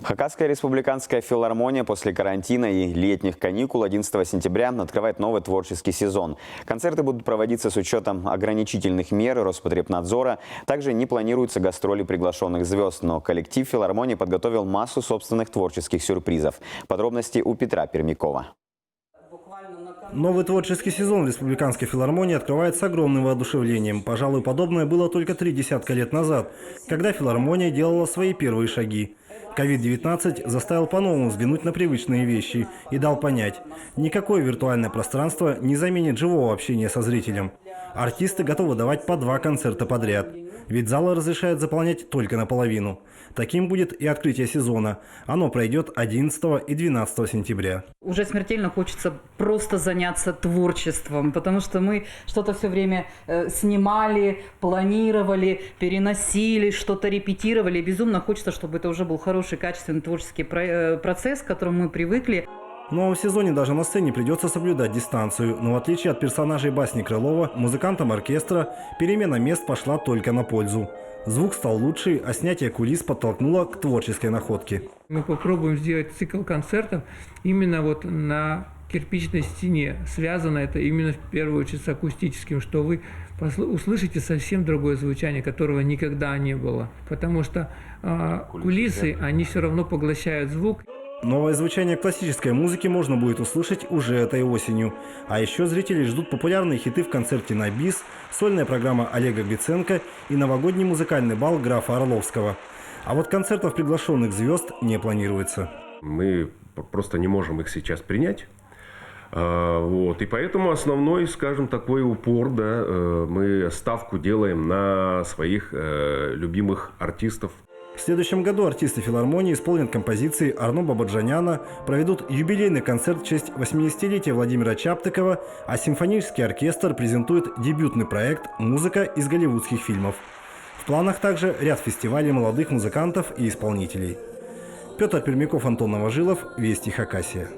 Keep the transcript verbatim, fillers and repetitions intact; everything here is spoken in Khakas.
Хакасская республиканская филармония после карантина и летних каникул одиннадцатого сентября открывает новый творческий сезон. Концерты будут проводиться с учётом ограничительных мер. Роспотребнадзора. Также не планируются гастроли приглашённых звёзд, но коллектив филармонии подготовил массу собственных творческих сюрпризов. Подробности у Петра Пермякова. Новый творческий сезон в Республиканской филармонии открывает с огромным воодушевлением. Пожалуй, подобное было только три десятка лет назад, когда филармония делала свои первые шаги. Ковид девятнадцать заставил по-новому взглянуть на привычные вещи и дал понять: никакое виртуальное пространство не заменит живого общения со зрителем. Артисты готовы давать по два концерта подряд, ведь залы разрешают заполнять только наполовину. Таким будет и открытие сезона. Оно пройдёт одиннадцатого и двенадцатого сентября. Уже смертельно хочется просто заняться творчеством, потому что мы что-то всё время, э, снимали, планировали, переносили, что-то репетировали. Безумно хочется, чтобы это уже был хороший, качественный творческий про-, э, процесс, к которому мы привыкли. В новом сезоне даже на сцене придётся соблюдать дистанцию, но в отличие от персонажей басни Крылова, музыкантам оркестра перемена мест пошла только на пользу. Звук стал лучше, а снятие кулис подтолкнуло к творческой находке. Мы попробуем сделать цикл концертов именно вот на кирпичной стене. Связано это именно в первую очередь с акустическим, что вы посл-, услышите совсем другое звучание, которого никогда не было. Потому что, а, кулисы, они всё равно поглощают звук. Новое звучание классической музыки можно будет услышать уже этой осенью. А ещё зрители ждут популярные хиты в концерте на бис, сольная программа Олега Гриценко и новогодний музыкальный бал графа Орловского. А вот концертов приглашённых звёзд не планируется. Мы п-, просто не можем их сейчас принять. А, вот. И поэтому основной, скажем, такой упор, да, э, мы ставку делаем на своих, э, любимых артистов. В следующем году артисты филармонии исполнят композиции Арно Бабаджаняна, проведут юбилейный концерт в честь восьмидесятилетия Владимира Чаптыкова, а симфонический оркестр презентует дебютный проект «Музыка из голливудских фильмов». В планах также ряд фестивалей молодых музыкантов и исполнителей. Пётр Пермяков, Антон Новожилов, «Вести Хакасия».